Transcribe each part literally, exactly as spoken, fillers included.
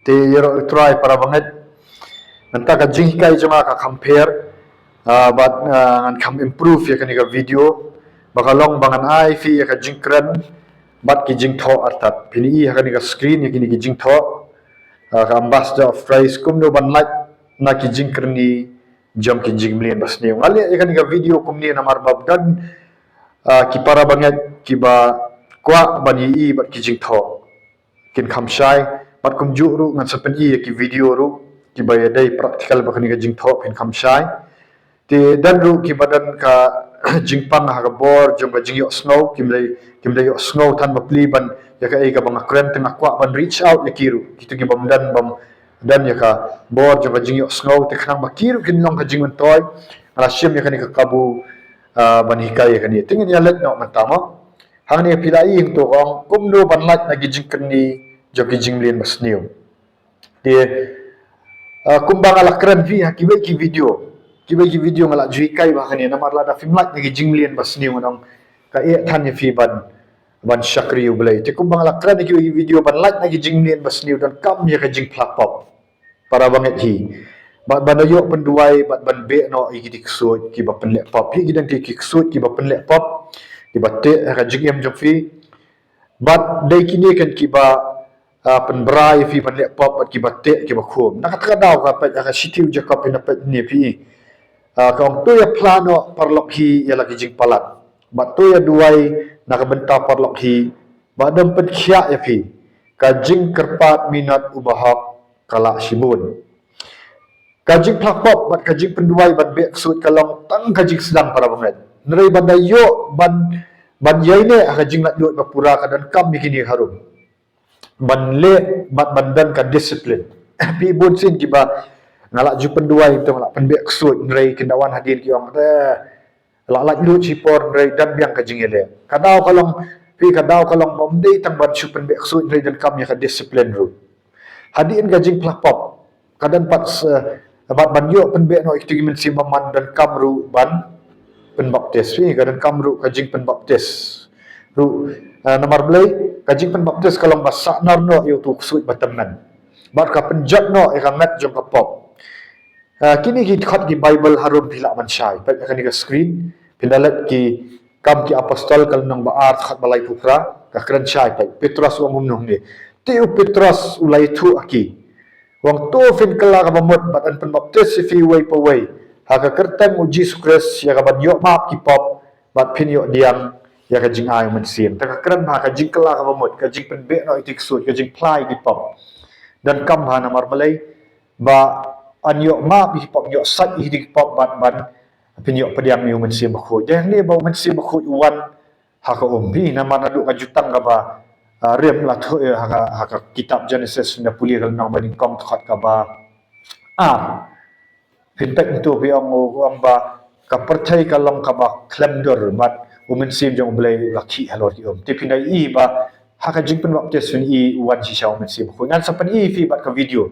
Te ïaroh U Trai para bangeit. Mynta ka jinghikai jong nga ka kham pher, ah, bad, ah, ngan kham improve ïa kane ka video. Ba ka long ba ngan ai phi ïa ka jingkren bad ki jingthoh artat. Phin i ha kane ka screen ïa kine ki jingthoh. Ah, ka Ambassador of Christ, kumno ban lait na ki jingkyrni jong ki jingmlien basniew. Nga leh ïa kane ka video kumne namar ba don, ah, ki para bangeit kiba kwah ban i bad ki jingthoh kin kham shai, bad kumjuh ruh ngan sa pyn-i ïa ki video ruh kiba ïadei practical bad kane ka jingthoh kin kham shai. Te don ruh kiba don ka jingpang ha ka bor jong ka jingïohsngew, kim dei, kim dei ïohsngew than bapli ban ïa kaei kaba nga kren, te nga kwah ban reach out ïa ki ruh, kito kiba ym don, bym don ïa ka bor jong ka jingïohsngew, te khnang ba ki ruh kin long ka jingmyntoi. Nga la shim ïa kane ka kabu, ah, ban hikai ïa kane. Te ngin ïa leit noh mynta mo. Hangne phi la i hangto ka ong kumno ban lait na ki jingkyrni jong ki jingmlien basniew. Te, ah, kumba nga la kren phi ha kiwei ki video, kiwei ki video nga la ju hikai ba kane, namar lada phim lait na ki jingmlien basniew, ngan ong ka eh than ïa phi ban, ban shakri U Blei. Te kumba nga la kren ha kiwei ki video, ban lait na ki jingmlien basniew donkam ïa ka jingphla pop para bangeit hi. Bad ban da ïoh pynduwai bad ban beh noh ïa ki ksuid kiba pynleh pop. Hi ki dang ki ksuid kiba pynleh pop, kiba teh ha ka jingim jong phi. Bad dei kine kan kiba, ah, pynbra ïa phi ban leh pop bad kiba teh kiba khum. Na kata ka daw ka peit ha ka shithi u Jakob, phin da peit ne phi. Ah, ka ong to ïa phla noh paralok hi ïa la ki jingpalat, bad to ïa duwai na ka bynta paralok hi, bad ym pynkhiah ïa phi. Ka jingkyrpad minot u bahok ka lah shibun. Ka jingphla pop bad ka jingpynduwai ban beh ksuid ka long tang ka jingsdang para bangeit. Hynrei ban da ïoh ban, ban ïaineh ha ka jinglaitluid ba pura ka donkam ïa kine harum. Ban leh bad ban don ka discipline. Phi, bun sien kiba nga la ju pynduwai, to nga la pynbeh ksuid, hynrei kin da wan hadien ki ong, eh, la laitluid shipor hynrei don biang ka jingïaleh. Ka daw ka long, phi, ka daw ka long ba ym dei tang ban shu pynbeh ksuid hynrei donkam ïa ka discipline ruh. Hadien ka jingphla pop ka don pat, eh, bad ban ïoh pynbeh noh ïa kito ki mynsiem bymman, donkam ruh ban pynbaptis. Phi, ka donkam ruh ka jingpynbaptis ruh, eh, namar balei? Ka jingpynbaptis ka long ba sahnarphna ïa uto u ksuid ba tymmen. Bad ka pynjot noh ïa ka met jong ka pop. Ah, kine ki dkhot ki Baibl harum phi lah ban shai. Peit ha kane ka screen, phin da leit ki Kam ki Apostol ka lynnong ba ar, dkhot ba laiphew phra, ka kren shai, peit. Petros u ong kumno hangne. Te u Petros u la ïathuh ha ki, u ong to phin kylla kaba mut bad yn pynbaptis ïa phi uwei pa uwei ha ka kyrteng u Jisu Khrist ïa kaban ïoh map ki pop, bad phin ïoh pdiang ïa ka jingai u Mynsiem. Te ka kren ba ka jingkylla kaba mut, ka jingpynbeh noh ïa ki ksuid, ka jingphla ïa ki pop, donkam ha, namar balei? Ba yn ïoh map ïa ki pop, ïoh sait ïa ki pop, bad ban phin ïoh pdiang ïa u Mynsiem Bakhuid. Dei hangne ba u Mynsiem Bakhuid u wan ha ka um. Phi, namar naduh ka jutang kaba, ah, rim la thoh, eh, ha ka, ha ka kitab Genesis, phin da pule ka lynnong ba nyngkong, dkhot kaba ar. Phin peit hangto, phi, ong, ong ba ka pyrthei ka long kaba khlem dur bad u Mynsiem jong U Blei u la khih halor ki um. Te phin da i ba ha ka jingpynbaptis phin i u wan shisha u Mynsiem Bakhuid. Ngan sa pyn-i phi bad ka video.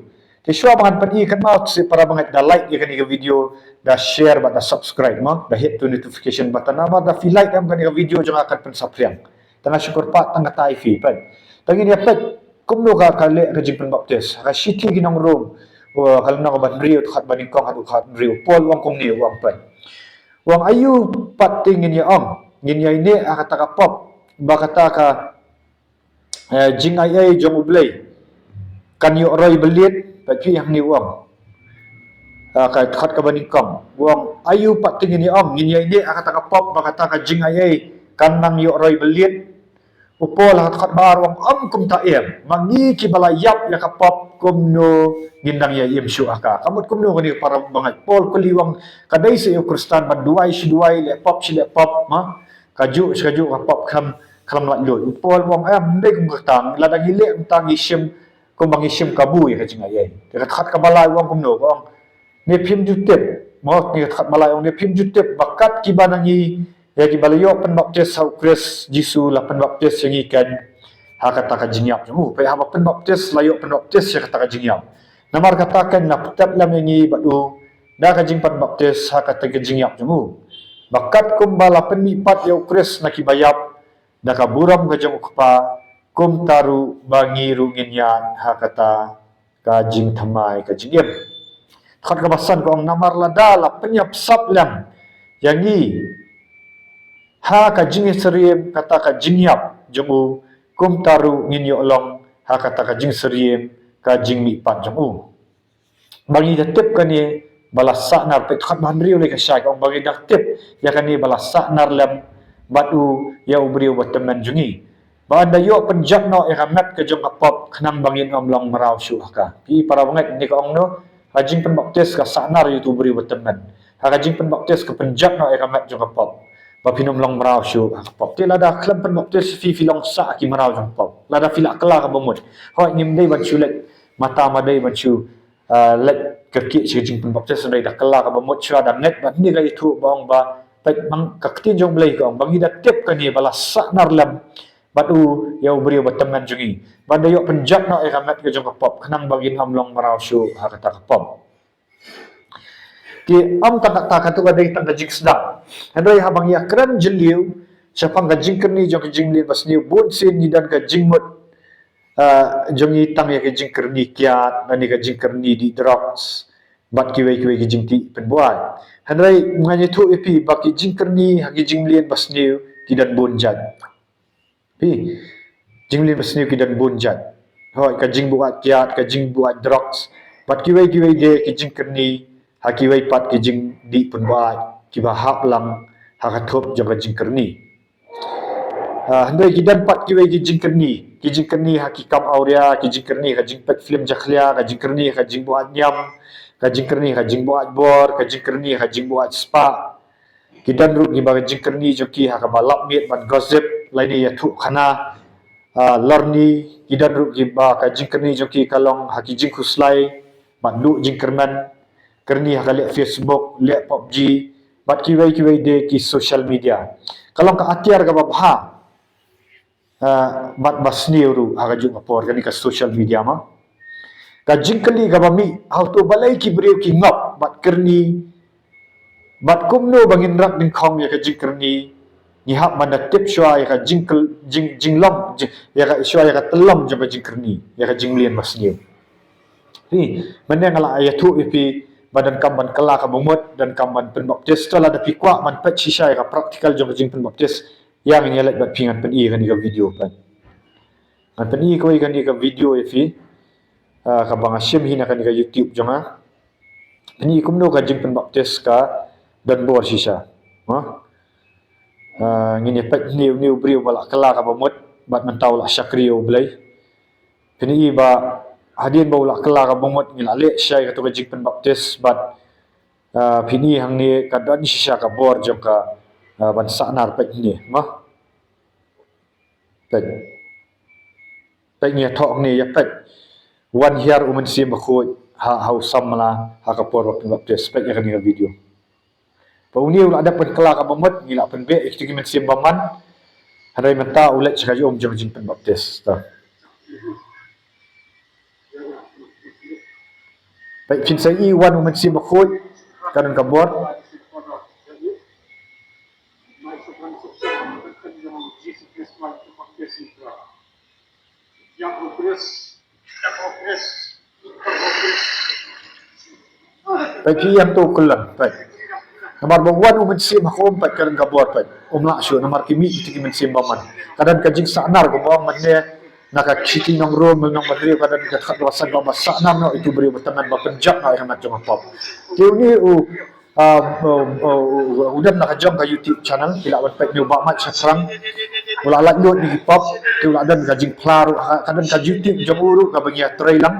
Te shuwa ba ngan pyn-i, kynmaw seh para bangeit, da like ïa kane ka video, da share bad da subscribe mo, da hit to notification button. Namar da phi like em, kane ka video jong nga kan pynsaphriang. Tang nga shu kyrpad tang kata ïa phi, peit. Tang ngin ïa peit kumno ka, ka leh ka jingpynbaptis. Ka shithi ki nong Rom, uh, ka lynnong ba hynriew, dkhot ba nyngkong haduh dkhot hynriew, u Paul u ong kumne, u ong, peit. U ong, aïu pat te ngin ïa ong, ngin ïaineh ha kata ka pop ba kata ka, eh, jingaiei jong U Blei kan ïoh roi byllied? Peit phi hangne u ong. Ah, ka dkhot kaba nyngkong u ong, aïu pat te ngin ïa ong, ngin ïaineh ha kata ka pop ba kata ka jingaiei kan nang ïoh roi byllied? U Paul ha dkhot ba ar u ong, ym kumta em. Ma ngi kiba la ïap ïa ka pop, kumno ngin dang ïa im shuh ha ka? Ka mut kumno kane para bangeit? Paul kylli, u ong, ka dei seh ïa u Khristan ban duwai shi duwai, leh pop shi leh pop, ma kajuh shi kajuh ka pop khlem, khlem laitluid. U Paul u ong, em, ym dei kum kata. Lada ngi leh kumta ngi shim, kumba ngi shim kabu ïa ka jingaiei. Te ka dkhot kaba lai u ong kumno, u ong, ne phim ju tip, mo, kane ka dkhot ba lai u ong, ne phim ju tip ba kat kiba na ngi, ïa kiba la ïoh pynbaptis ha U Khrist Jisu la pynbaptis ïa ngi keiñ ha kata ka jingïap jong u. Peit, haba pynbaptis la ïoh pynbaptis ïa kata ka jingïap. Namar kata keiñ la pyntip lem ïa ngi bad u da ka jingpynbaptis ha kata ka jingïap jong u, ba kat kumba la pynmihpat ïa U Khrist na kiba ïap da ka burom ka jong U Kpa, kumta ruh ba ngi ruh ngin ïaid ha kata ka jingthymmai ka jingim. Dkhot kaba san ka ong, namar lada la pynïap sap lem ïa ngi ha ka jingsyriem kata ka jingïap jong u, kumta ruh ngin ïoh long ha kata ka jingsyriem ka jingmihpat jong u. Ba ngi da tip kane ba la sahnar, peit dkhot ba hynriew lei ka shai ka ong, ba ngi da tip ïa kane ba la sahnar lem bad u ïa u briew ba tymmen jong ngi, ba yn da ïoh pynjot noh ïa ka met ka jong ka pop khnang ba ngin ym long mraw shuh ha ka. Ki para bangeit, ne ka ong no, ha ka jingpynbaptis ka sahnar ïa utu u briew ba tymmen. Ha ka jingpynbaptis ka pynjot noh ïa ka met jong ka pop ba phin ym long mraw shuh ha ka pop. Te lada khlem pynbaptis phi, phi long sah ki mraw jong ka pop. Lada phi la kylla kaba mut, hooid, ngim dei ban shu leit mata, ma dei ban shu ah, leit kyrkieh sha ka jingpynbaptis, hynrei da kylla kaba mut shuwa, da ngeit bad ne ka ïathuh ba ong ba, peit, ba ka ktien jong U Blei ka ong ba ngi da tip kane ba la sahnar lem bad u ïa u briew ba tymmen jong ngi, ba da ïoh pynjot noh ïa ka met ka jong ka pop khnang ba ngin ym long mraw shuh ha kata ka pop. Te ym tang kata, kato ka dei tang ka jingsdang, hynrei haba ngi ïakren jylliew shaphang ka jingkyrni jong ka jingmlien basniew, bun sien ngi don ka jingmut ah, jong ngi tang ïa ka jingkyrni kiad, lane ka jingkyrni dih drugs bad kiwei kiwei ki jingdih pynbuaid. Hynrei ngan ïathuh ïa phi ba ki jingkyrni ha ki jingmlien basniew ki don bun jait. Phi, jingmlien basniew ki don bun jait. Hooid, ka jingbuaid kiad, ka jingbuaid drugs bad kiwei kiwei de ki jingkyrni ha kiwei pat ki jingdih pynbuaid kiba hap lang ha ka thup jong ka jingkyrni. Ah, hynrei ki don pat kiwei ki jingkyrni, ki jingkyrni ha ki kam awria, ki jingkyrni ha ka jingpeit film jakhlia, ka jingkyrni ha ka jingbuaid niam, ka jingkyrni ha ka jingbuaid bor, ka jingkyrni ha ka jingbuaid spah. Ki don ruh kiba ka jingkyrni jong ki ha kaba lap miet bad gossip, lane ïathuh khana, ah, lorni. Ki don ruh kiba ka jingkyrni jong ki ka long ha ki jingkhuslai bad luh jingkyrmen, kyrni ha ka leh Facebook, leh PUBG bad kiwei kiwei de ki social media. Ka long ka atiar kaba bha, ah, bad ba sniew ruh ha kajuh ka por, kane ka social media ma. Ka jingkylli kaba mih, hato balei ki briew ki ngop bad kyrni, bad kumno ba ngin rat nyngkong ïa ka jingkyrni? Ngi hap ban da tip shuwa ïa ka jingkyl-, jing-, jinglong, jing-, ïa ka, shuwa ïa ka tyllong jong ka jingkyrni, ïa ka jingmlien basniew. Phi, mynne nga la ïathuh ïa phi ba donkam ban kylla kaba mut, donkam ban pynbaptis. To lada phi kwah ban peit shisha ïa ka practical jong ka jingpynbaptis, ïa ngin ïa leit bad phi, ngan pyni kane ka video pat. Ngan pyni kawei kane ka video ïa phi, ah, kaba nga shim hi na kane ka YouTube jong nga. Pyni kumno ka jingpynbaptis ka don bor shisha. Ha? Ah, ngin ïa peit une, une u briew ba la kylla kaba mut bad mynta u la shakri ïa U Blei. Pyni ba hadien ba u la kylla kaba mut, ngi la leh shisha ïa kato ka jingpynbaptis bad, ah, pyni hangne ka don shisha ka bor jong ka, ah, ban sahnar, peit hangne ma. Peit. Peit, ngi ïathoh hangne, ïa peit. Wan hiar U Mynsiem Bakhuid ha, ha u samla ha ka por ba pynbaptis. Peit ïa kane ka video. Ba une u la dep ban kylla kaba mut, ngi la pynbeh ïa kito ki mynsiem bymman. Hynrei mynta u leit sha ka um jong ka jingpynbaptis. To. Peit, phin sa ïohi, wan U Mynsiem Bakhuid, ka don ka bor. Peit, phi ïa to u kyllon, peit. Namar ba wan U Mynsiem ha ka um, peit, ka don ka bor, peit. Um lah shuh namar ki mih kito ki mynsiem bymman. Ka don ka jingsahnar kumba ong mynne na ka shithi nong Rom, lynnong ba hynriew, ka don ka dkhot kaba san, ba sahnar noh ïa uto u briew ba tymmen, ba pynjot noh ïa ka met jong ka pop. Te une u, ah, u, u, u, u don la ka jong ka YouTube channel, phi lah ban peit, une u Bah Mike Shaphrang. U la laitluid na ki pop, te u la don ka jingphla ruh, ka, ka don ka YouTube jong u ruh kaba ngi ïatrei lang.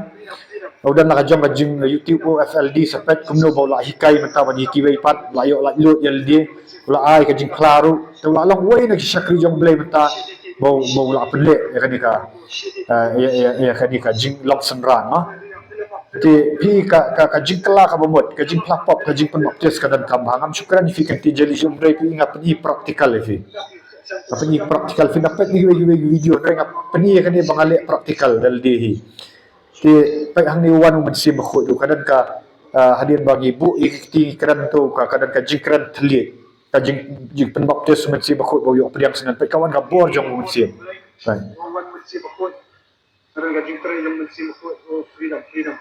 U don la ka jong ka jing YouTube, O F L D, sa peit kumno ba u la hikai mynta bad ïa kiwei pat, u la ïoh laitluid ïa lade, u la ai ka jingphla ruh. Te u la long uwei na ki shakri jong U Blei mynta ba u, ba u la pynleh ïa kane ka, eh, ïa, ïa, ïa kane ka jinglong synran, no. Te phi, ka, ka, ka jingkylla kaba mut, ka jingphla pop, ka jingpynbaptis ka donkam bha. Ngam shu kren ïa phi kyntien jali shuh, hynrei phi, nga pyni practical ïa phi. Nga pyni practical, phin da peit na kiwei kiwei ki video, hynrei nga pyni ïa kane ba nga leh practical da lade hi. Te peit hangne, u wan U Mynsiem Bakhuid ruh, ka don ka, ah, hadien ba ngi buh ïa ki kti ngi kren to, ka, ka don ka jingkren thylliej, ka jing, jingpynbaptis U Mynsiem Bakhuid ba u ïoh pdiang synran. Peit, ka wan ka bor jong U Mynsiem. Peit. Ka don ka jingtrei jong U Mynsiem Bakhuid, oh, freedom, freedom.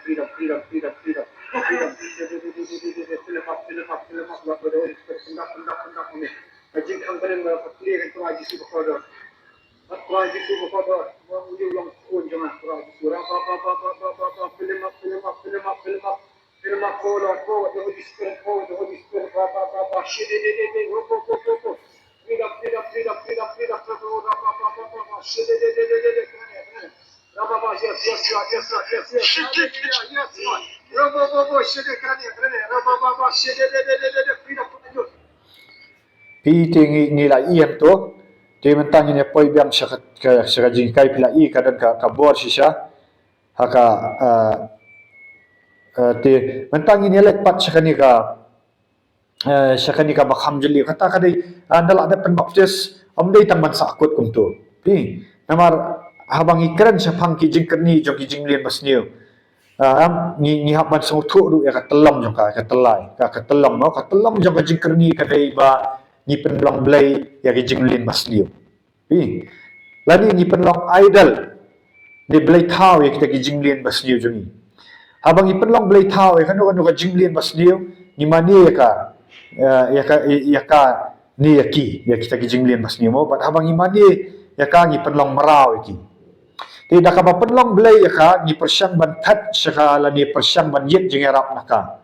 Lord, forward, the Holy Spirit, forward, the Holy Spirit, ba, ba, ba, ba, shit, it, it, it, it, go, go, go, go, go. Freedom, freedom, freedom, freedom, freedom, freedom, ba, ba, ba, ba, ba, ba, shit, it, it, it, it, it, it, freedom. Ra, ba, ba, yes, yes, Lord, yes, Lord, yes, yes, yes, yes, Lord. Ra, ba, ba, ba, shit, it, it, it, it, it, ra, ba, ba, ba, shit, it, it, it, it, it, it, freedom for the youth. Phi te ngi, ngi la ïa to. Te mynta ngin ïa poi biang sha ka, ka, sha ka jinghikai, phi la ïa ka don ka, ka bor shisha. Ha ka, ah, ah, te mynta ngin ïa leit pat sha kane ka, eh, sha kane kaba kham jylliew. Kata ka dei, ah, da lah dep pynbaptis, ym dei tang ban sahkut kumto. Phi, namar haba ngi kren shaphang ki jingkyrni jong ki jingmlien basniew, ah, ngi, ngi hap ban sngewthuh ruh ïa ka tyllong jong ka, ka tyllai, ka, ka tyllong, no, ka tyllong jong ka jingkyrni ka dei ba ngi pynlong blei ïa ki jingmlien basniew. Phi, lane ngi pynlong idol, ne blei thaw ïa kita ki jingmlien basniew jong ngi. Haba ngi pynlong blei thaw ïa kano kano ka jingmlien basniew, ngi mane ïa ka, eh, ïa ka, ïa ka, ne ïa ki, ïa kita ki jingmlien basniew mo. Bad haba ngi mane ïa ka, ngi pynlong mraw ïa ki. Te da kaba pynlong blei ïa ka, ngi pyrshang ban thet sha ka lane pyrshang ban ïit jingïarap na ka,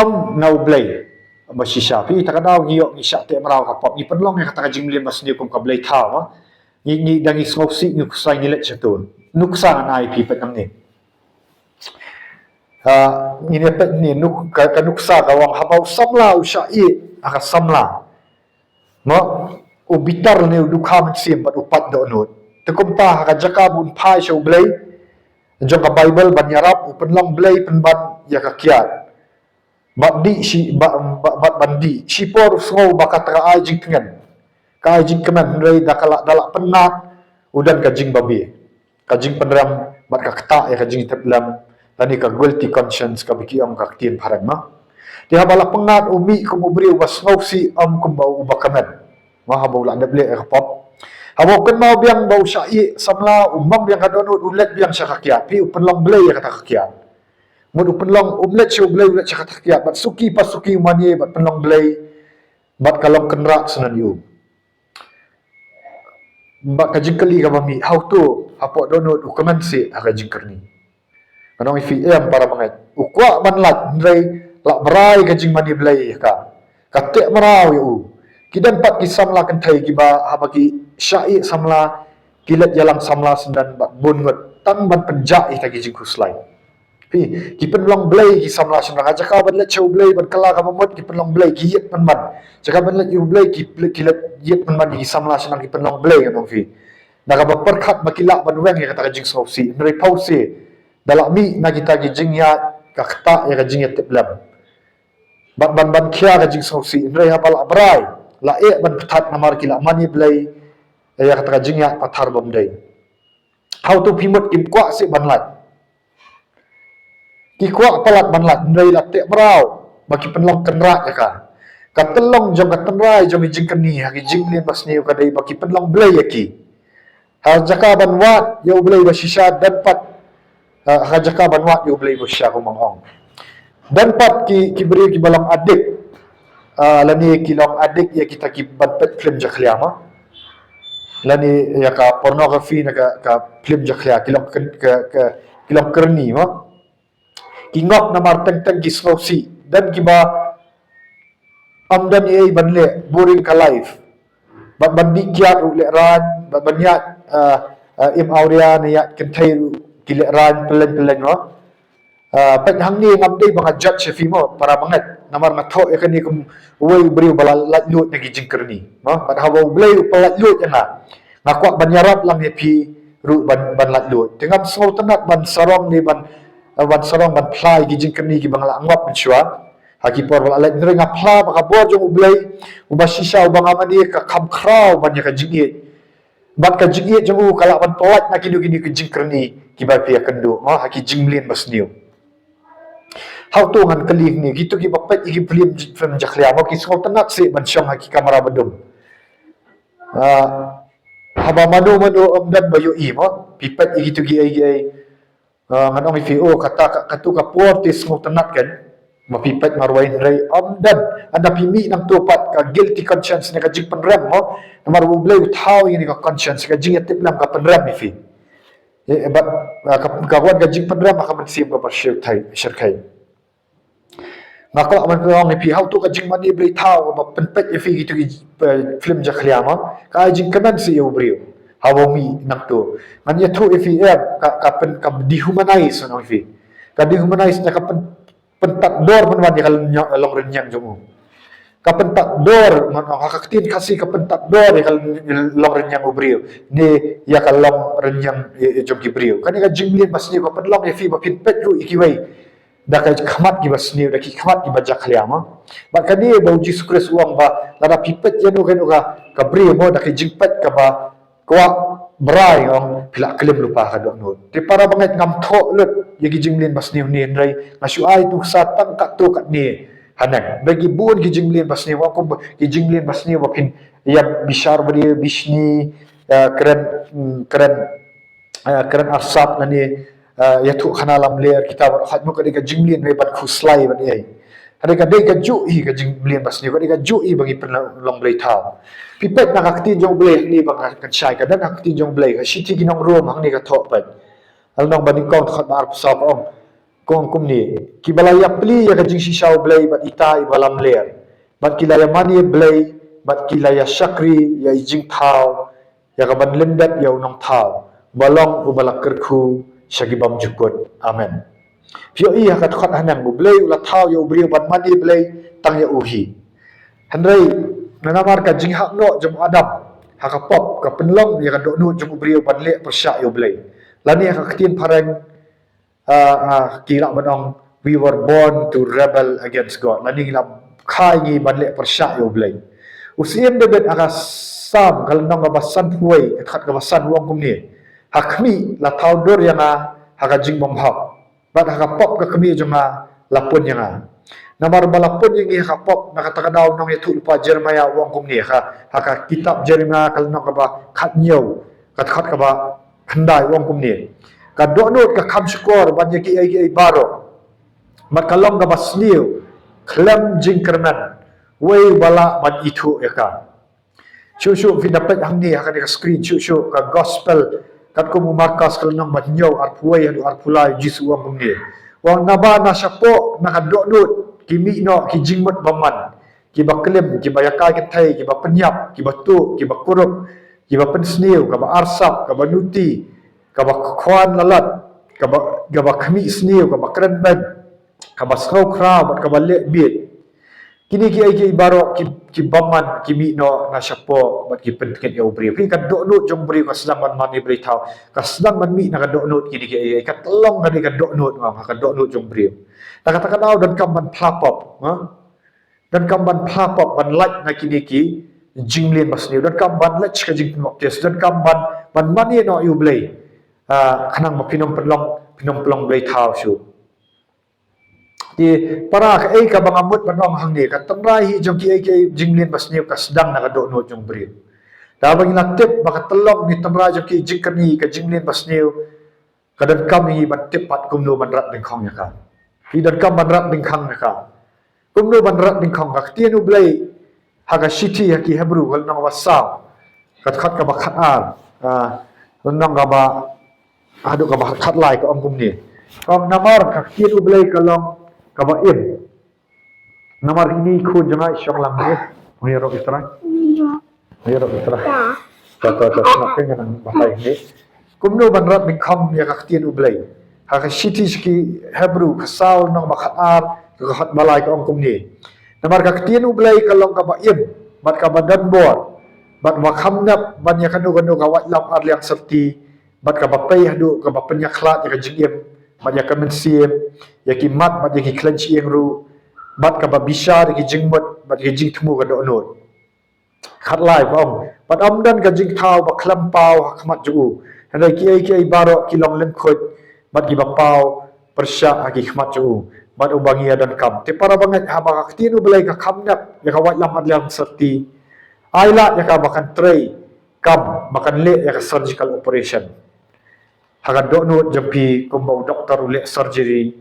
ym na U Blei ba shisha. Phi, kata ka daw ngi ïoh ngi shah teh mraw ka pop, ngi pynlong ïa kata ka jingmlien basniew kum ka blei thaw, ha. Ngi, ngi dang ngi sngewsih, ngi khuslai, ngi leit sha to. Nuksa ngan ai phi, peit nangne. Ah, ngin ïa peit ne, nuk-, ka, ka nuksa ka ong haba u samla u shah ïeh ha ka samla, mo, u bitar ne u dukha mynsiem bad u pait dohnud. Te kumta ha ka jaka ba un phai sha U Blei jong ka Baibl ban ïarap, u pynlong blei pynban ïa ka kiad. Bad dih shi, ba, ba, bad ban dih. Shipor u sngew ba kata ka ai jingtngen, ka ai jingkmen, hynrei da ka la, da la pynngat, u don ka jingbabe, ka jingpynrem bad ka ktah ïa ka jingïatiplem, lane ka guilty conscience kaba ki ong ka ktien phareng, ma. Te haba la pynngat, u mih kum u briew uba sngewsih, ym kum uba kmen, ma, haba u la dep leh ïa ka pop. Haba u kynmaw biang ba u shah ïeh samla, u mong biang ka dohnud, u leit biang sha ka kiad. Phi, u pynlong blei ïa kata ka kiad. Mut u pynlong, um leit sha U Blei, u leit sha kata ka kiad. Bad suki pa suki u mane bad pynlong blei, bad ka long kynrad shen ïa u. Bad ka jingkylli kaba mih, hato hapoh dohnud u kmen seh ha ka jingkyrni? Ngan ong ïa phi, em para bangeit. U kwah ban lait, hynrei la brai ka jingmane blei ïa ka, ka teh mraw ïa u. Ki don pat ki samla kynthei kiba haba ki shah ïeh samla, ki leit ïalang samla syndon bad bun ngut tang ban pynjah ïa kita ki jingkhuslai. Phi, ki pynlong blei ki samla shynrang. Ha jaka ban leit sha U Blei ban kylla kaba mut, ki pynlong blei, ki ïit pynban. Jaka ban leit ïa U Blei, ki, ki leit ïit pynban ïa ki samla shynrang, ki pynlong blei, ngan ong ïa phi. Da kaba pyrkhat ba ki lah ban weng ïa kata ka jingsngewsih. Hynrei phewse, da lah mih na kita ki jingïaid, ka ktah ïa ka jingïatiplem. Bad ban, ban khia ka jingsngewsih. Hynrei haba la brai, la eh ban pynthat namar ki la mane blei ïa kata ka jingïaid pathar bymdei. Hato phi mut kim kwah seh ban lait? Ki kwah palat ban lait, hynrei la teh mraw ba ki pynlong kynrad ïa ka. Ka tyllong jong ka tynrai jong ki jingkyrni ha ki jingmlien basniew ka dei ba ki pynlong blei ïa ki. Ha jaka ban wad ïa U Blei ba shisha, don pat, ha, ha jaka ban wad ïa U Blei ba shisha, kumba nga ong. Don pat ki, ki briew kiba long addict. Ah, lane ki long addict ïa kita ki ban peit film jakhlia, ma. Lane ïa ka pornography ne ka, ka film jakhlia, ki long kyn-, ka, ka, ki long kyrni, ma. Ki ngop namar teng teng ki sngewsih. Don kiba ym don ei ei ban leh, boring ka life. Bad ban dih kiad ruh lehraiñ, bad ban ïaid, ah, ah, im awria ne ïaid kynthei ruh ki lehraiñ, pyllein pyllein, ma. Ah, peit hangne ngam dei ba nga judge ïa phi mo, para bangeit. Namar nga thoh ïa kane kum uwei u briew ba la laitluid na ki jingkyrni, mo. Bad haba U Blei u pyllait luid ïa nga, nga kwah ban ïarap lang ïa phi ruh ban, ban laitluid. Te ngam sngewtynnat ban sarong ne ban, ban sarong ban phla ïa ki jingkyrni kiba nga la ngop mynshuwa ha ki por ba la leit, hynrei nga phla ba ka bor jong U Blei uba shisha, uba nga mane, ka kham khraw ban ïa ka jingïeit. Bad ka jingïeit jong u ka lah ban pyllait na kino kino ki jingkyrni kiba phi ïakynduh, mo, ha ki jingmlien basniew. Hato ngan kylli hangne, kito kiba peit ïa ki film, film jakhlia, mo, ki sngewtynnat seh ban shong ha ki kamra badum. Ah, haba mano mano ym don ba ïohi, mo, phi peit ïa kito kiei kiei. Ah, ngan ong ïa phi, oh, kata ka, kato ka por te sngewtynnat kan, ma phi peit marwei, hynrei ym don. Ynda phi mih nangto pat, ka guilty conscience ne ka jingpynrem, mo. Namar U Blei u thaw ïa kane ka conscience, ka jingïatiplem, ka pynrem ïa phi. Eh, bad, ah, ka, ka wan ka jingpynrem ha ka mynsiem kaba shyrkhei, shyrkhei. Nga kwah ban ong ïa phi, ha uto ka jingmane blei thaw, ba pynpeit ïa phi kito ki, eh, film jakhlia ma, ka ai jingkmen seh ïa u briew. Haba mih nangto, ngan ïathuh ïa phi, eh, ka, ka pyn, ka dehumanize, ngan ong ïa phi. Ka dehumanize, na ka pyn, pyntap dor pynban ïa ka lon-, long rynïeng jong u. Ka pyntap dor, ngan ong ha ka ktien Khasi, ka pyntap dor ïa ka long rynïeng u briew, ne ïa ka long rynïeng, eh, jong ki briew. Kane ka jingmlien basniew ka pynlong ïa phi ba phin peit ruh ïa kiwei da ki khmat kiba sniew, da ki khmat kiba jakhlia ma. Bad kane ba u Jisu Khrist u ong ba lada phi peit ïano ïano ka, ka briew mo, da ki jingpeit kaba kwah brai, ong, phi lah klim lypa ka dohnud. Te para bangeit, ngam thoh lut ïa ki jingmlien basniew ne, hynrei nga shu ai nuksa tang katto katne haneng. Ba ki bun ki jingmlien basniew, ong kum ki jingmlien basniew ba phin ïa bishar ba dei bishni, eh, kren, mm, kren, eh, kren arsap lane, eh, ïathuh khana lamler, kita baroh, hooid mo, ka dei ka jingmlien wei ban khuslai ban ei. Ka dei, ka dei kajuh hi ka jingmlien basniew, ka dei kajuh hi ba ngi pynlong blei thaw. Phi peit na ka ktien jong u Blei hangne ba nga kynshai, ka dang ka ktien jong u Blei, ka shithi ki nong Rom hangne ka thoh, peit. Lynnong ba nyngkong, dkhot ba arphew saw, ka ong, ka ong kumne: Kiba la ïaplie ïa ka jingshisha u Blei bad ita iba lamler, bad ki la ïamane blei, bad ki la ïashakri ïa i jingthaw, ïa kaban lyndet ïa u Nongthaw, ba long uba la kyrkhu sha ki bymjukut. Amen. Phi ïohi ha ka dkhot haneng, u Blei u la thaw ïa u briew ban mane blei tang ïa u hi. Hynrei namar ka jinghap noh jong u Adam ha ka pop, ka pynlong ïa ka dohnud jong u briew ban leh pyrshah ïa u Blei. Lane ha ka ktien phareng, ah, ah, ki lah ban ong, "We were born to rebel against God." Lane ngi la kha, ngi ban leh pyrshah ïa u Blei. U Syiem David ha ka Salm, ka lynnong kaba sanphew wei, ka dkhot kaba san, u ong kumne: Ha khmih la thaw dur ïa nga ha ka jingbymhok, bad ha ka pop ka kmie jong nga la pun ïa nga. Namar ba la pun ïa ngi ha ka pop, na kata ka daw u nongïathuhlypa Jeremiah u ong kumne, ha, ha ka kitab Jeremiah ka lynnong kaba khathynñiew, ka dkhot kaba khyndai, u ong kumne: Ka dohnud ka kham shukor ban ïa kiei kiei baroh, bad ka long kaba sniew khlem jingkyrmen, uei uba lah ban ithuh ïa ka? Shuh shuh phin da peit hangne ha kane ka screen, shuh shuh ka gospel katkum u Markos ka lynnong ba hynñiew, arphew wei haduh arphew lai, u Jisu u ong kumne. U ong: Naba na shapoh na ka dohnud ki mih noh ki jingmut bymman, kiba klim, kiba ïakai kynthei, kiba pynïap, kiba tuh, kiba kurup, kiba pynsniew, kaba arsap, kaba nuti, kaba khwan lalat, kaba, kaba khmih sniew, kaba kren beiñ, kaba sngew khraw, bad kaba leh bieit. Kine kiei kiei baroh ki, ki bymman ki mih noh na shapoh bad ki pynkit ïa u briew. Phi, ka dohnud jong u briew ka sdang ban mane blei thaw, ka sdang ban mih na ka dohnud kine kiei kiei. Ka tyllong ka dei ka dohnud, nga ong, ha ka dohnud jong u briew. Na kata ka daw donkam ban phla pop, ha? Donkam ban phla pop, ban lait na kine ki jingmlien basniew. Donkam ban lait sha ka jingpynbaptis. Donkam ban, ban mane noh ïa u Blei, ah, khnang ba phin ym pynlong, phin ym pynlong blei thaw shuh. Te para, kaei kaba nga mut ban ong hangne, ka tynrai hi jong kiei kiei jingmlien basniew ka sdang na ka dohnud jong u briew. Te ba ngi la tip ba ka tyllong ne tynrai jong ki jingkyrni, ka jingmlien basniew, ka donkam ïa ngi ban tip pat kumno ban rat dyngkhong ïa ka. Ki donkam ban rat dyngkhong ïa ka. Kumno ban rat dyngkhong? Ka ktien u Blei ha ka shithi ha ki Hebru, ka lynnong ba saw, ka dkhot kaba khatar, ah, lynnong kaba, haduh kaba khatlai, ka ong kumne. Ka ong: Namar ka ktien u Blei ka long kaba im. Namar ine i khun jong nga i shong lang ne, ngi rok i trai. Ngi rok i trai. Ta, ta, ta, sngap, ka ngan batai ne. Kumno ban rat dyngkhong ïa ka ktien u Blei? Ha ka shithi sha ki Hebru, ka saw, lynnong ba khatar, ka dkhot ba lai, ka ong kumne: Namar ka ktien u Blei ka long kaba im bad kaba don bor, bad ba kham nep ban ïa kano kano ka waitlam arliang syrti, bad kaba pei haduh kaba pynïakhlad ïa ka jingim bad ïa ka mynsiem, ïa ki mat bad ïa ki khlaiñ shyieng ruh, bad kaba bishar ïa ki jingmut bad ïa ki jingthmu ka dohnud. Khatlai, ka ong: Bad ym don ka jingthaw ba khlem paw ha khmat jong u, hynrei kiei kiei baroh ki long lyngkhuit bad kiba paw pyrshah ha ki khmat jong u, bad uba ngi ïa donkam. Te para bangeit, haba ka ktien u Blei ka kham nep ïa ka waitlam arliang syrti, ai lad ïa ka ba kan trei kam, ba kan leh ïa ka surgical operation ha ka dohnud jong phi, kumba u doktor u leh surgery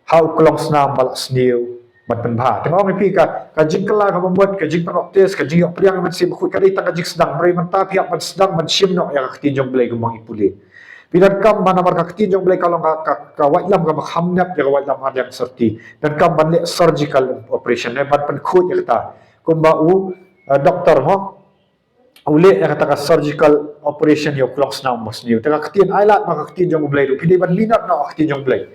ha u klongsnam ba la sniew ban pynbha. Te nga ong ïa phi, ka, ka jingkylla kaba mut, ka jingpynbaptis, ka jingïoh pdiang ïa u Mynsiem Bakhuid, ka dei tang ka jingsdang, hynrei mynta phi hap ban sdang ban shim noh ïa ka ktien jong u Blei kumba ngi pule. Phi donkam ba namar ka ktien jong U Blei ka long ka, ka, ka waitlam kaba kham nep ïa ka waitlam ar liang syrti. Donkam ban leh surgical operation, ne ban pynkhuid ïa kata. Kumba u, eh, doktor mo, u leh ïa kata ka surgical operation ïa u klongsnam basniew. Te ka ktien, ai lad ba ka ktien jong U Blei ruh, phi dei ban minot noh ka ktien jong U Blei.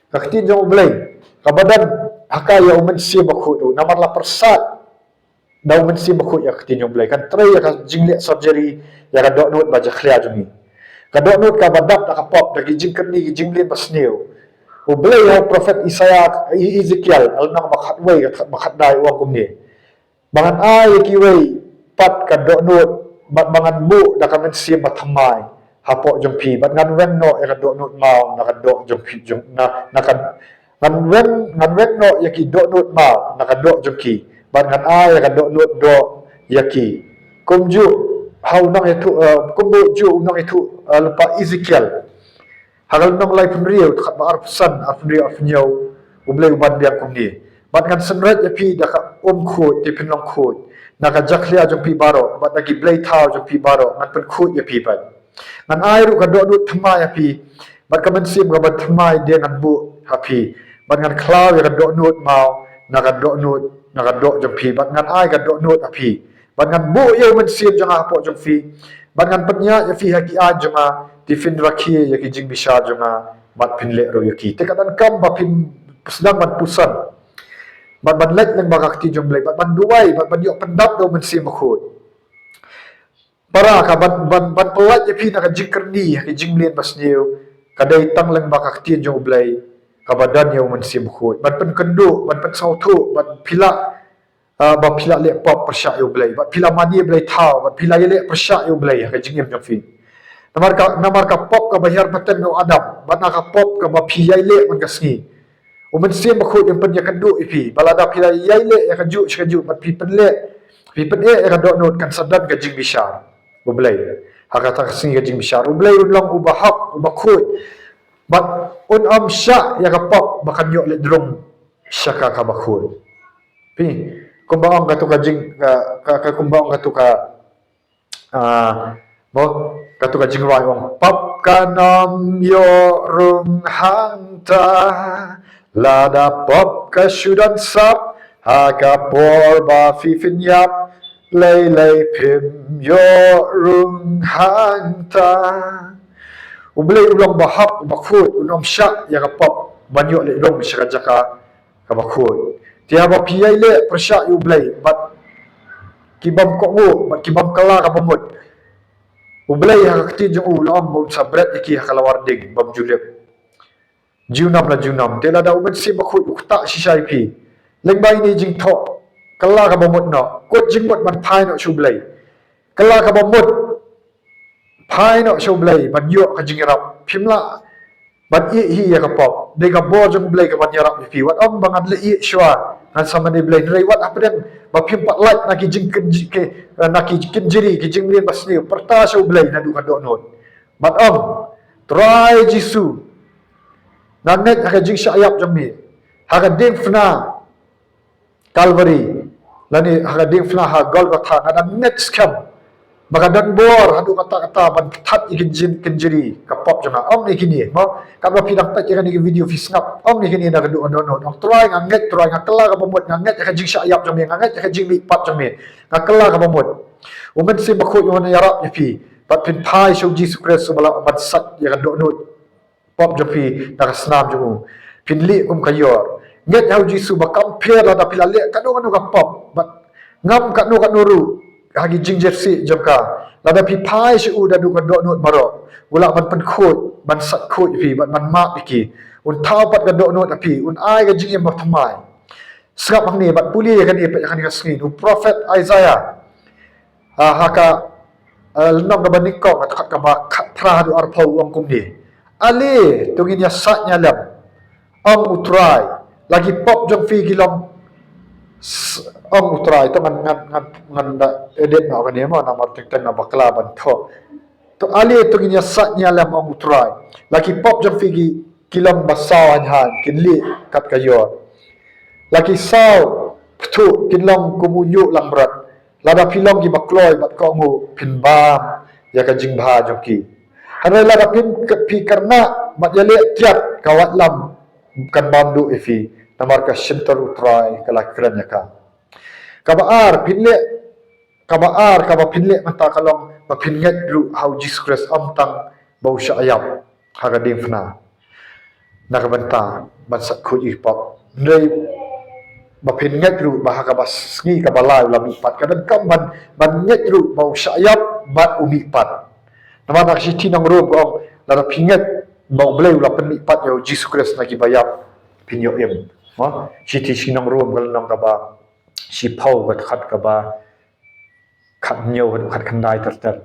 Ka ktien jong U Blei kaba don ha ka ïa U Mynsiem Bakhuid ruh, namar la pyrsad da U Mynsiem Bakhuid ïa ka ktien jong U Blei, kan trei ïa ka jingleh surgery ïa ka dohnud ba jakhlia jong ngi. Ka dohnud kaba dap da ka pop, da ki jingkyrni, ki jingmlien basniew. U Blei ha u prophet Isaiah, I-, Ezekiel, ha lynnong ba khatwei, ka, ba khatdai, u ong kumne: Ba ngan ai ïa kiwei pat ka dohnud, bad ba ngan buh da ka mynsiem bathymmai hapoh jong phi, bad ngan weng noh ïa ka dohnud maw na ka doh jong phi, jong, na, na ka, ngan weng, ngan weng noh ïa ki dohnud maw na ka doh jong ki, bad ngan ai ïa ka dohnud doh ïa ki. Kumjuh ha u nongïathuh, eh, kumjuh u nongïathuh, eh, lypa Ezekiel. Ha ka lynnong laiphew hynriew, dkhot ba arphew san, arphew hynriew, arphew hynñiew, U Blei u ban biang kumne: Bad ngan synreit ïa phi da ka um khuid, te phin long khuid. Na ka jakhlia jong phi baroh, bad na ki blei thaw jong phi baroh, ngan pynkhuid ïa phi pat. Ngan ai ruh ka dohnud thymmai ha phi, bad ka mynsiem kaba thymmai de ngan buh ha phi. Bad ngan khlaw ïa ka dohnud maw na ka dohnud, na ka doh jong phi, bad ngan ai ka dohnud ha phi. Bad ngan buh ïa u mynsiem jong nga hapoh jong phi, bad ngan pynïaid ïa phi ha ki aiñ jong nga, te phin rakhe ïa ki jingbishar jong nga, bad phin leh ruh ïa ki. Te ka donkam ba phin sdang ban puson, bad ban leit lyngba ka ktien jong U Blei, bad ban duwai, bad ban ïoh pyndap da u Mynsiem Bakhuid. Para, ka ban, ban, ban pyllait ïa phi na ka jingkyrni ha ki jingmlien basniew, ka dei tang lyngba ka ktien jong U Blei kaba don ïa u Mynsiem Bakhuid. Ban pynkynduh, ban pynsngewthuh, ban phi lah, ah, ba phi la leh pop pyrshah ïa U Blei, bad phi la mane blei thaw, bad phi la ïaleh pyrshah ïa U Blei ha ka jingim jong phi. Namar ka, namar ka pop kaba hiar pateng na u Adam, bad na ka pop kaba phi ïai leh man ka sngi, u Mynsiem Bakhuid un pynïakynduh ïa phi, ba lada phi la ïai leh ïa kajuh sha kajuh, bad phi pynleh, phi pyneh ïa ka dohnud, kan sa don ka jingbishar U Blei ha kata ka sngi, ka jingbishar. U Blei un long uba hok, uba khuid, bad un ym shah ïa ka pop ba kan ïoh leit rung sha ka kaba khuid. Phi, kumba ong katu ka jing, ka, ka, ka, kumba ong katu ka, ah, mo, katu ka jingrwai, ong: Pop kan ym ïoh rung hangta, lada pop ka shu don sap ha ka por ba phi pynïap, lei lei phim ïoh rung hangta. U Blei u long ba hok, ba khuid, un ym shah ïa ka pop ban ïoh leit rung sha ka jaka kaba khuid. Te haba phi ïai leh pyrshah ïa U Blei bad ki bym kohnguh, bad ki bym kylla kaba mut, U Blei ha ka ktien jong u u la ong ba un sa bret ïa ki ha ka lawar ding bym ju lip junom la junom. Te lada u Mynsiem Bakhuid u ktah shisha ïa phi lyngba ine i jingthoh, kylla kaba mut noh, kut jingmut ban phai noh sha U Blei. Kylla kaba mut, phai noh sha U Blei ban ïoh ka jingïarap. Phim lah ban ïeh hi ïa ka pop. Dei ka bor jong U Blei ka ban ïarap ïa phi. Wat ong ba ngan leh ïeh shuwa, ngan sa mane blei, hynrei wat hapdeng ba phim pat lait na ki jingkynji-, ki, na ki kynjri, ki jingmlien basniew, pyrta sha U Blei naduh ka dohnud. Bad ong: Trai Jisu, nga ngeit ha ka jingshah ïap jong me ha ka diengphna Kalbari, lane ha ka diengphna ha Golgotha, nga dang ngeit skhem ba ka don bor haduh katta katta ban kynthad ïa ki jin-, kynjri ka pop jong nga. Ong ïa kine, mo, katba phi dang peit ïa kane ka video phi sngap, ong ïa kine na ka duh ka dohnud. Ong: Trai, nga ngeit, Trai, nga kylla kaba mut, nga ngeit ïa ka jingshah ïap jong me, nga ngeit ïa ka jingmihpat jong me, nga kylla kaba mut. U Mynsiem Bakhuid un ïarap ïa phi bad phin phai sha U Jisu Khrist uba lah ban sait ïa ka dohnud pop jong phi na ka snam jong u. Phin lih kum ka ïor. Ngeit ha U Jisu ba kam pher lada phi la leh kano kano ka pop, bad ngam kano kano ruh ha ki jingjyrsieh jong ka. Lada phi phai sha u naduh ka dohnud baroh, u lah ban pynkhuid, ban sait khuid ïa phi, bad ban map ïa ki. Un thaw pat ka dohnud ha phi, un ai ka jingim bathymmai. Sngap hangne bad pule ïa kane, peit ïa kane ka sngi. U prophet Isaiah, ah, ha ka, ah, lynnong kaba nyngkong, ha ka dkhot kaba khatphra haduh arphew, u ong kumne: Ale, to ngin ïa sait ïa lem, ong U Trai, la ki pop jong phi ki long s-, ong U Trai, to ngan, ngan, ngan, ngan da edit noh kane mo, namar teng teng nga bakla ban thoh. To ale, to ngin ïa sait ïa lem, ong U Trai, la ki pop jong phi ki, ki long ba saw haiñ haiñ, kin lih kat ka ïor. La ki saw pthuh kin long kum u ñiuh langbrot. Lada phi long kiba kloi bad kohnguh, phin bam ïa ka jingbha jong ki. Hynrei lada phi, phi kyrnah bad ïaleh kiad, ka waitlam kan bam duh ïa phi, namar ka shyntur U Trai ka la kren ïa ka. Kaba ar, phin leh, kaba ar, kaba phin leh mynta ka long ba phin ngeit ruh ha U Jisu Khrist, ym tang ba u shah ïap ha ka diengphna na ka bynta ban sait khuid ïa ki pop. Hynrei ba phin ngeit ruh ba ha kaba sngi kaba lai u la mihpat. Ka donkam ban, ban ngeit ruh ba u shah ïap bad u mihpat. Namar na ka shithi nong Rom ka ong, lada phi ngeit ba U Blei u la pynmihpat ïa U Jisu Khrist na kiba ïap, phin ïoh im. Ha? Shithi sha ki nong Rom ka lynnong kaba shiphew, ka dkhot kaba khathynñiew haduh khatkhyndai ter ter.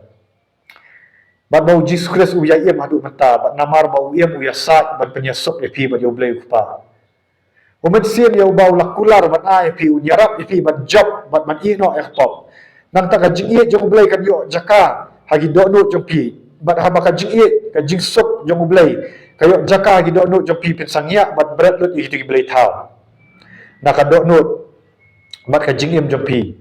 Bad ba U Jisu Khrist u ïai im haduh mynta, bad namar ba u im u ïasaid ban pynïasuk ïa phi bad ïa U Blei U Kpa. U Mynsiem ïa uba u la kular ban ai ïa phi un ïarap ïa phi ban jop bad ban ïehnoh ïa ka pop. Nangta ka jingïeit jong U Blei kan ïoh jaka ha ki dohnud jong phi. Bad haba ka jingïeit, ka jingsuk jong U Blei ka ïoh jaka ha ki dohnud jong phi, phin sa ngiah bad bret lut ïa kito ki blei thaw na ka dohnud bad ka jingim jong phi.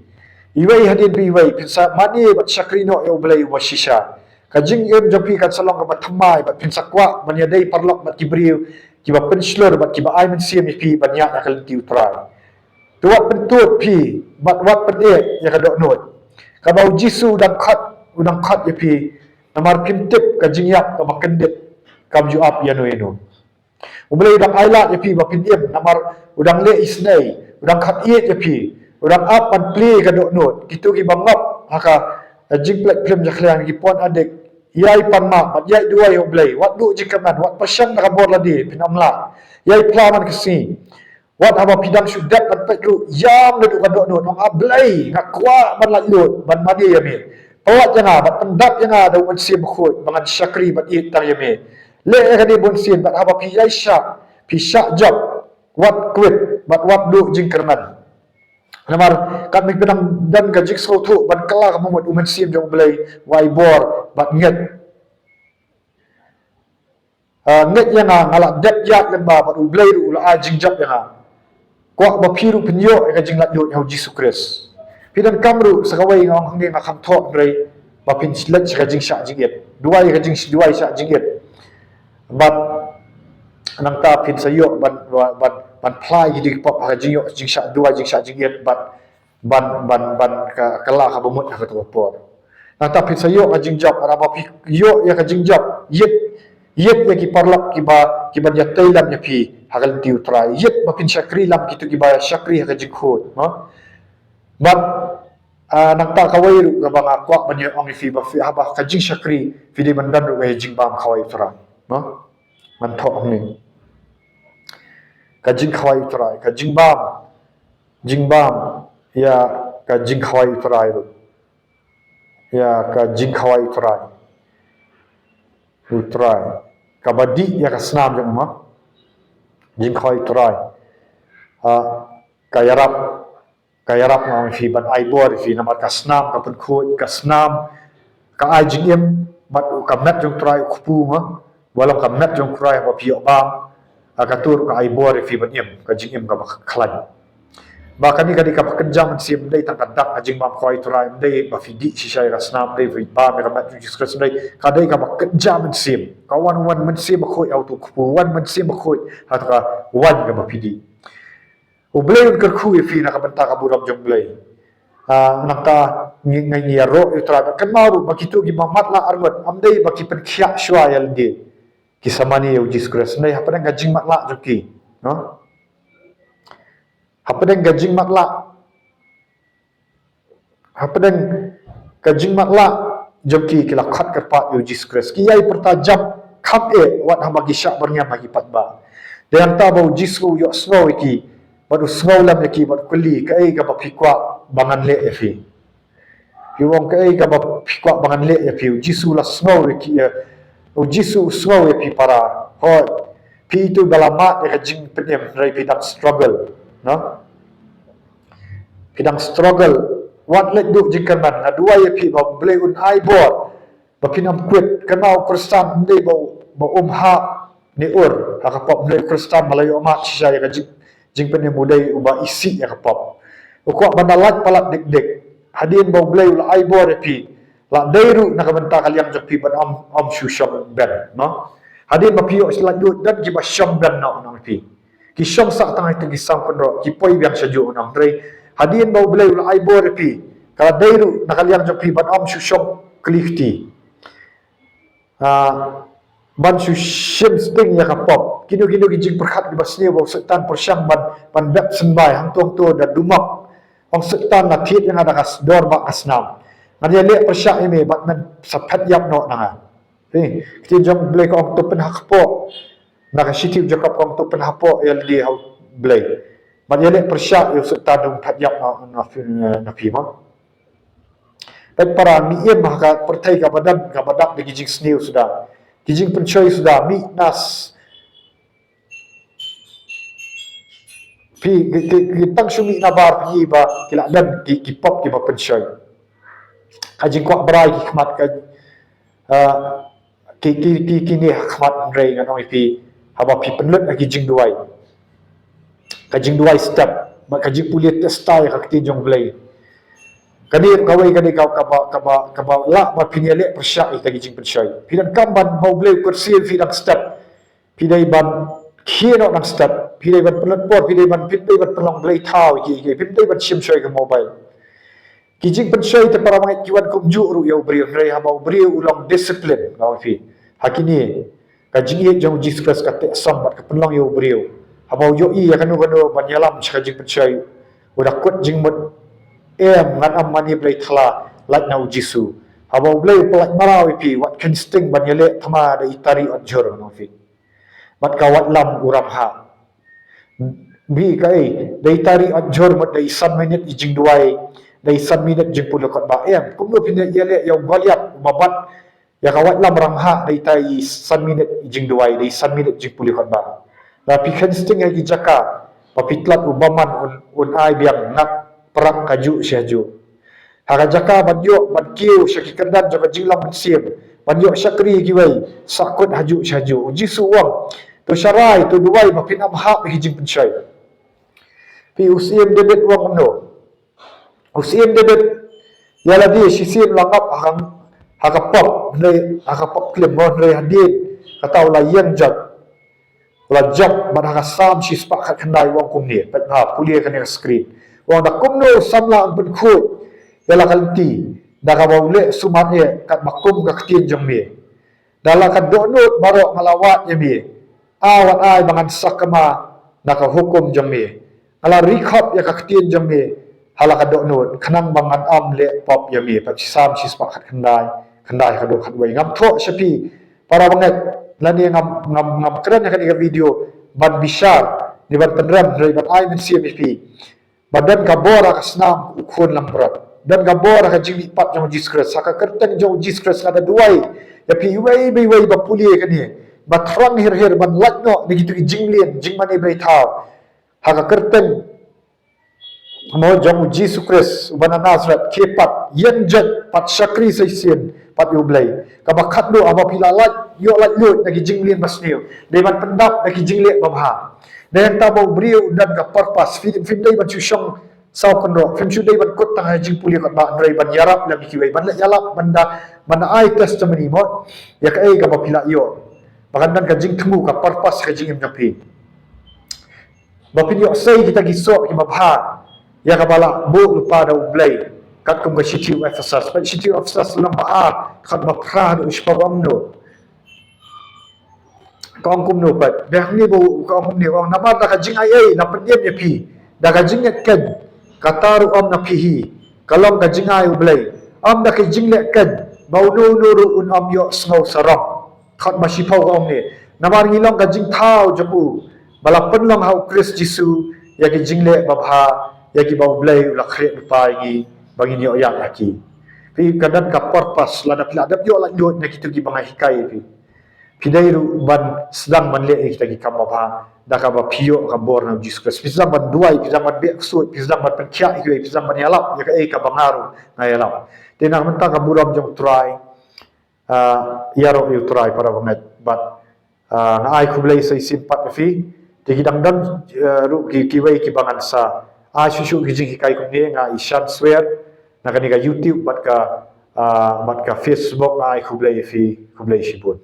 Iwei hadien ba iwei phin sa mane bad shakri noh ïa U Blei uba shisha. Ka jingim jong phi kan sa long kaba thymmai bad phin sa kwah ban ïadei paralok bad ki briew kiba pynshlur bad kiba ai mynsiem ïa phi ban ïaid ha ka lynti U Trai. To wat pyntud phi bad wat pynïeit ïa ka dohnud kaba U Jisu u dang khot, u dang khot ïa phi. Namar phim tip ka jingïap kaba kyndit kam ju ap ïano ïano. U Blei u dang ailad ïa phi ba phin im, namar u dang leh isynei, u dang khot ïeit ïa phi, u dang ap ban plie ka dohnud. Kito kiba ngop ha ka, eh, jingpynlait phlim jakhlia, ki porn addict, ïai pan map bad ïai duwai ïa U Blei, wat duh jingkyrmen, wat pyrshang da ka bor lade, phin ym lah. Ïai phla man ka sngi. Wat haba phi dang shu dep ban peit ruh, ïam naduh ka dohnud, ong, A Blei, nga kwah ban laitluid ban mane ïa me. Pyllait ïa nga bad pyndap ïa nga da U Mynsiem Bakhuid ba ngan shakri bad ïeit tang ïa me. Leh ïa kane bunsien bad haba phi ïai shah, phi shah jop, wat kwit bad wat duh jingkyrmen. Namar katba phi dang don ka jingsngewthuh ban kylla ka bamut, U Mynsiem jong U Blei u ai bor bad ngeit. Ah, ngeit ïa nga, nga la dep ïaid lyngba bad U Blei ruh u la ai jingjop ïa nga. Kwah ba phi ruh phin ïoh ïa ka jinglaitluid ha U Jisu Khrist. Phi donkam ruh sa kawei, nga ong hangne, nga kham thoh, hynrei ba phin leit sha ka jingshah jingit. Duwai ïa ka jing, duwai shah jingit. Bad nangta phin sa ïoh ban, ban, ban, ban phla ïa ki dei ki pop ha ka jingïoh jingshah, duwai jingshah jingit bad ban, ban, ban ka, kylla ka bamut ha kato ka por. Nangta phin sa ïoh ka jingjop, haba phi ïoh ïa ka jingjop, ïeit, ïeit ïa ki paralok kiba, kiban ïatei lem ïa phi ha ka lynti U Trai. Ïeit ba phin shakri lem kito kiba shakri ha ka jingkhuid, mo? Bad, ah, nangta kawei ruh kaba nga kwah ban ïa ong ïa phi ba phi, haba ka jingshakri phi dei ban don ruh ka jingbam khawai U Trai, mo? Ngan thoh hangne. Ka jingkhawai U Trai, ka jingbam, jingbam ïa ka jingkhawai U Trai ruh. Ïa ka jingkhawai U Trai. U Trai. Kaba dih ïa ka snam jong u, mo? Jingkhawai U Trai. Ah, ka ïarap, ka ïarap nga ong ïa phi ban ai bor ïa phi, namar ka snam ka pynkhuid, ka snam ka ai jingim, bad ka met jong U Trai u kpu, mo? Wat long ka met jong U Trai ba phi ïoh bam, ha kato ruh ka ai bor ïa phi ban im, ka jingim kaba khlaiñ. Ba kane ka dei kaba kynja mynsiem, ym dei tang ka dak ka jingbam khawai U Trai, ym dei ba phi dih shisha ïa ka snam, ym dei ba phi bam ïa ka met jong U Jisu Khrist, ym dei, ka dei kaba kynja mynsiem. Ka wan, wan Mynsiem Bakhuid ha uto u kpu, wan Mynsiem Bakhuid ha kato ka waiñ kaba phi dih. U Blei un kyrkhu ïa phi na ka bynta ka burom jong U Blei. Ah, nangta ngi, ngi, ngi ïaroh ïa U Trai. Bad kynmaw ruh ba kito kiba matlah arngut, ym dei ba ki pynkhiah shuwa ïa lade. Ki sa mane ïa U Jisu Khrist. Hynrei hapdeng ka jingmatlah jong ki, no? Hapdeng ka jingmatlah, hapdeng ka jingmatlah jong ki, ki la khot kyrpad ïa U Jisu Khrist. Ki ïai pyrta jam kham eh wat haba ki shah byrngem ha ki paidbah. Dei hangta ba U Jisu u ïohsngew ïa ki, bad u sngew lem ïa ki, bad u kylli, kaei kaba phi kwah ba ngan leh ïa phi? Phi ong, kaei kaba phi kwah ba ngan leh ïa phi? U Jisu u la sngew ïa ki, ïa, U Jisu u sngew ïa phi para. Hooid, phi itu ba la mad ïa ka jingpynim, hynrei phi dang struggle, no? Phi dang struggle. Wat leh duh jingkyrmen, nga duwai ïa phi ba U Blei un ai bor ba phin ym kwit. Kynmaw, u Khristan ym dei ba, ba um hap ne ur ha ka pop, hynrei u Khristan ba la ïoh mad shisha ïa ka jing, jingpynim u dei uba isih ïa ka pop. U kwah ban da lait palat dik dik. Hadien ba U Blei u la ai bor ïa phi, Lah dei ruh na ka bynta ka liang jong phi ban ym, ym shu shong ben, no? Hadien ba phi ïoh shu laitluid don kiba shong ben noh, ngan ong ïa phi. Ki shong sah tang ha kito ki saw kynroh, ki poi biang sha juh, ngan ong, hynrei hadien ba U Blei u la ai bor ïa phi, ka la dei ruh na ka liang jong phi ban ym shu shong kli kti. Ah, ban shu shim sting ïa ka pop. Kino kino ki jingpyrkhat kiba sniew ba u Soitan pyrshang ban, ban bep symbai hangto hangto da dumok. Ong Soitan, la thied ïa nga da ka s-, dor ba ka snam. Ngan ïaleh pyrshah ïa me bad men sa phet ïap noh na nga. Phi, ka ktien jong U Blei ka ong to pynhapdeng. Na ka shithi u Jakob ka ong to pynhapdeng ïa lade ha U Blei. Bad ïaleh pyrshah ïa u Soitan, un phet ïap na, na phi, na phi, mo. Peit para, ngi im ha ka pyrthei kaba don, kaba dap da ki jingsniew suda, ki jingpynshoi suda, mih nas. Phi, ki, ki, ki tang shu mih nabar phi ba ki la don ki, ki pop kiba pynshoi. Ka jingkwah brai ki khmat, ka, ah, ki, ki, ki, kine ha khmat, hynrei ngan ong ïa phi, haba phi pynlut ha ki jingduwai, ka jingduwai step, bad ka jingpule test ïa ka ktien jong U Blei, kane ruh kawei ka dei ka, kaba, kaba, kaba lah ba phin ïaleh pyrshah ïa kita ki jingpynshoi. Phi donkam ban ba U Blei u kyrsiew ïa phi dang step. Phi dei ban khie noh dang step. Phi dei ban pynlut por, phi dei ban, phi dei ban pynlong blei thaw ïa ki, ki, phi dei ban shim shoi ka mobile. Ki jingpynshoi te para bangeit ki wan kumjuh ruh ïa u briew, hynrei haba u briew u long discipline, ngan ong ïa phi. Ha kine, ka jingïeit jong u Jisu Khrist ka teh song bad ka pynlong ïa u briew. Haba u ïohi ïa kano kano ban ïalam sha ka jingpynshoi, u da kut jingmut, em, ngan ym mane blei thala, lait na u Jisu. Haba U Blei u pyllait mraw ïa phi, wat kheiñ sting ban ïaleh thma da i tari ot jhur, ngan ong ïa phi. Bad ka waitlam u ramhah. Bad kaei, da i tari ot jhur mut da i san minit i jingduwai, da i san minit jingpule khutbah, em. Kumno phin ïaleh ïa u Goliath uba bat ïa ka waitlam ramhah da i tai i san minit i jingduwai, da i san minit jingpule khutbah? Lada phi kheiñ sting ha ki jaka ba phi tlot, u bymman un, un ai biang ngat prak hajuh sha hajuh. Ha ka jaka ban ïoh, ban kiew sha ki kyrdan jong ka jinglong mynsiem, ban ïoh shakri ïa kiwei, sahkut hajuh sha hajuh. U Jisu u ong, to sharai, to duwai ba phin ym hap ïa ki jingpynshoi. Phi, u Syiem David u ong kumno? U Syiem David ïa lade shisien u la ngop ha ka, ha ka pop, hynrei ha ka pop klim, mo, hynrei hadien kata u la ïeng jot. U la jop, bad ha ka Salm shispah khatkhyndai u ong kumne, peit, ha, pule kane ka screen. U ong, da kumno u samla un pynkhuid ïa la ka lynti, da kaba u leh sumar eh katba kum ka ktien jong me. Da la ka dohnud baroh nga la wad ïa me. A, wat ai ba ngan sakma na ka hukum jong me. Nga la ri khop ïa ka ktien jong me ha la ka dohnud, khnang ba ngan ym leh pop ïa me. Peit, Salm shispah khatkhyndai, khyndai haduh khatwei. Ngam thoh sha phi para bangeit, lane ngam, ngam, ngam kren ha kane ka video ban bishar ne ban pynrem, hynrei ban ai mynsiem ïa phi ba don ka bor ha ka snam u khun langbrot. Don ka bor ha ka jingmihpat jong u Jisu Khrist. Ha ka kyrteng jong u Jisu Khrist nga da duwai ïa phi iwei pa iwei ba pule kane, ba thrang her her ban lait noh na kito ki jingleh jingmane blei thaw. Ha ka kyrteng, mo, jong u Jisu Khrist uba na Nasareth, khie pat, ïeng jot pat, shakri sa shisien pat ïa u Blei. Kaba khatduh, haba phi la lait, ïoh laitluid na ki jingleh ba sniew, dei ban pyndap na ki jingleh babha. Dei hangta ba u briew u don ka purpose. Phi, phim dei ban shu shong saw kynroh, phim shu dei ban kut tang ha jingpule khutbah, hynrei ban ïarap lem ïa kiwei, ban leh ïalap, ban da, ban da ai testimony, mo, ïa kaei kaba phi la ïoh. Ba kan don ka jingthmu, ka purpose ka jingim jong phi. Ba phin ïoh sei kita ki soh kiba bha ïa kaba la buh lypa da u Blei. Katkum ka shithi u Ephesus. Peit, shithi u Ephesus lynnong ba ar, khat ba phra haduh shiphew, ka ong kumno? Ka ong kumno, peit? Ba hangne ba ka ong kumne, ka ong, namar da ka jingaiei la pynim ïa phi da ka jingngeit keiñ, kata ruh ym na phi hi, ka long ka jingai u Blei. Ym da ka jingleh keiñ, ba uno uno ruh un ym ïohsngew sarong. Khat ba shiphew ka ong ne, namar ngi long ka jingthaw jong u, ba la pynlong ha u Khrist Jisu ïa ki jingleh babha, ïa kiba u Blei u la khreh lypa ïa ngi ba ngin ïoh ïaid ha ki. Phi, ka don ka purpose. Lada phi la dep ïoh laitluid na kito kiba nga hikai ïa phi, phi dei ruh ban sdang ban leh ïa kita ki kam babha da kaba phi ïoh ka bor na u Jisu Khrist. Phi sdang ban duwai, phi sdang ban beh ksuid, phi sdang ban pynkhiah ïa kiwei, phi sdang ban ïalap ïa kaei kaba nga ruh nga ïalap. Te na ka bynta ka burom jong u Trai, ah, ïaroh ïa u Trai para bangeit. Bad, ah, nga ai khublei sa shisien pat ïa phi. Te ki dang don, eh, ruh ki, kiwei kiba ngan sa ai shuh shuh ki jinghikai kumne, nga i shan swer na kane ka YouTube bad ka, ah, bad ka Facebook, ai khublei ïa phi, khublei shibun.